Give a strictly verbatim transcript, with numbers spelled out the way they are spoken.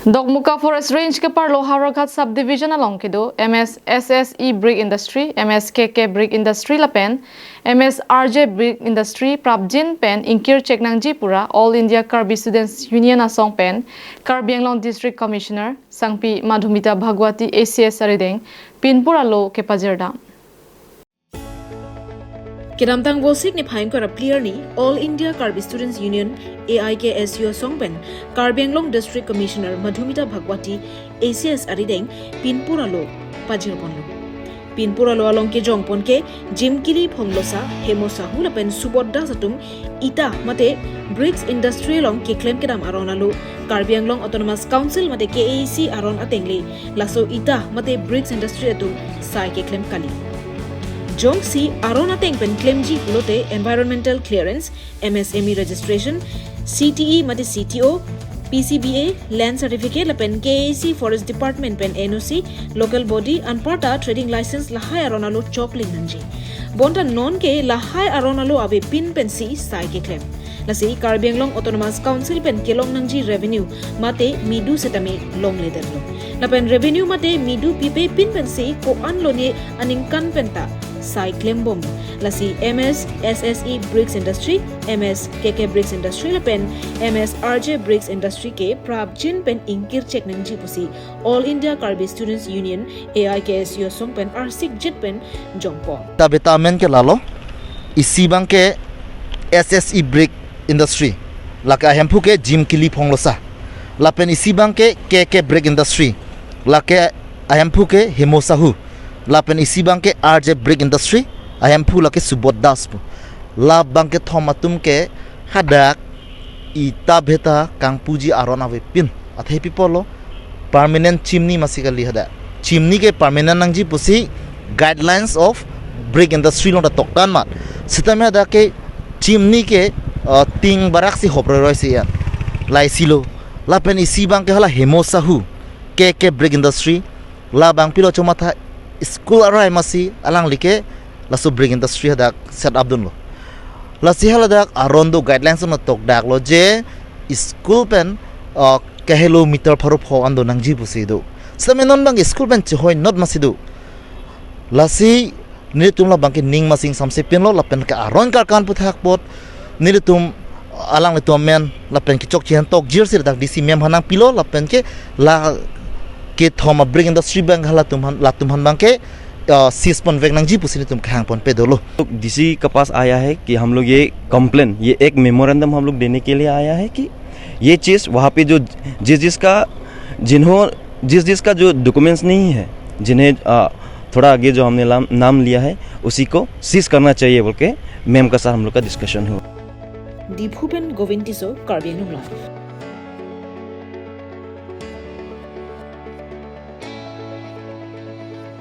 Dokmoka Forest Range keparlo Howraghat Subdivision along kedo M S S S E Brick Industry, M S K K Brick Industry lapen M S R J Brick Industry prapjin pen ingkir chek nangji pura All India Karbi Students Union asong pen Karbi Anglong District Commissioner Sangpi Madhumita Bhagwati A C S arideng pinpur alo kepajirdam. Kedamtang Vosik niphai ingkoi ra phli arni All India Karbi Students Union, A I K S U asong pen Karbi Anglong District Commissioner Madhumita Bhagwati A C S arideng pinpur alo pajirponlo. Pinpur alo along kejongpon ke Jimkili Phonglosa, Hemo Sahu lapen Subodh Das atum ita mate bricks industry along keklem kedam aron alo Karbi Anglong Autonomous Council mate K A A C aron ateng le laso ita mate bricks industry atum sai keklem kali. Jongsi aron ateng pen klemji pulote environmental clearance, M S M E registration, C T E mate C T O, P C B A, land certificate lapen K A A C Forest Department pen N O C, local body anparta trading license lahai aron alo chokling nangji. Bonta non ke lahai aron alo avepin pensi sai keklem. Lasi Karbi Anglong Autonomous Council pen kelong nangji revenue mate midu setame longledetlo. Lapen revenue mate midu pipepin pensi ko-an lone aningkan penta sai klembom. Lasi M S S S E Bricks Industry, M S K K Bricks Industry lapen M S R J Bricks Industry ke prapjin pen ingkir chek nangji pusi All India Karbi Students Union, A I K S U asong pen arsik jit pen jongpon. Tabeta amen ke lalo, isi abang ke S S E Brick Industry, lake ahemphu ke Jimkili Phonglosa, lapen isi abang ke K K Brick Industry, lake ahemphu ke Hemo Sahu, lapen isi abang ke R J Brick Industry, ahemphu lake Subodh Das pu. La abang kethom atum ke hadak ita bheta kangpuji aron avepin. Athe pi pulo, permanent chimney masi kali hadak. Chimney ke permanent nangji pusi guidelines of brick industry along ta toktan amat. Sitame hadak ke chimney ke, uh, ting barak si hop roiroi si an. Laisi lo. Lapen isi abang ke hala Hemo Sahu, K K Brick Industry. La abang pilo chomatha school arai masi alangli ke laso brick industry hadak set up dunlo. Lasi haladak aron do guidelines along tokdaklo je school pen, uh, kahelo meter pharo pho an do nangji pusi do. Sitame non abang school pen chehoi not masi do. Lasi nelitum la abang ke ning masi ingsamse pinlo lapen ke aron karkan aputhak apot nelitum alanglitum amen lapen kechokche aphan tokjir si dak D C ma'am aphan nangpilo lapen ke la kethom a brick industry abang halatum aphan, latum aphan abang ke, uh, seize ponvek nangji pusi nelitum kehang ponpe dolo. तो डीसी के पास आया है कि हम लोग ये कंप्लेन, ये एक मेमोरेंडम हम लोग देने के लिए आया है कि ये चीज़ वहाँ पे जो जिस जिस का, जिन्हों, जिस जिस का जो डॉक्यूमेंट्स नहीं है, जिन्हें, आ, थोड़ा आगे जो हमने नाम, नाम लिया है, उसी को सीज करना चाहिए बोल के मैम का साथ हम लोग का डिस्कशन हुआ। Diphu pen Govind Tisso, Karbi Anglong Live.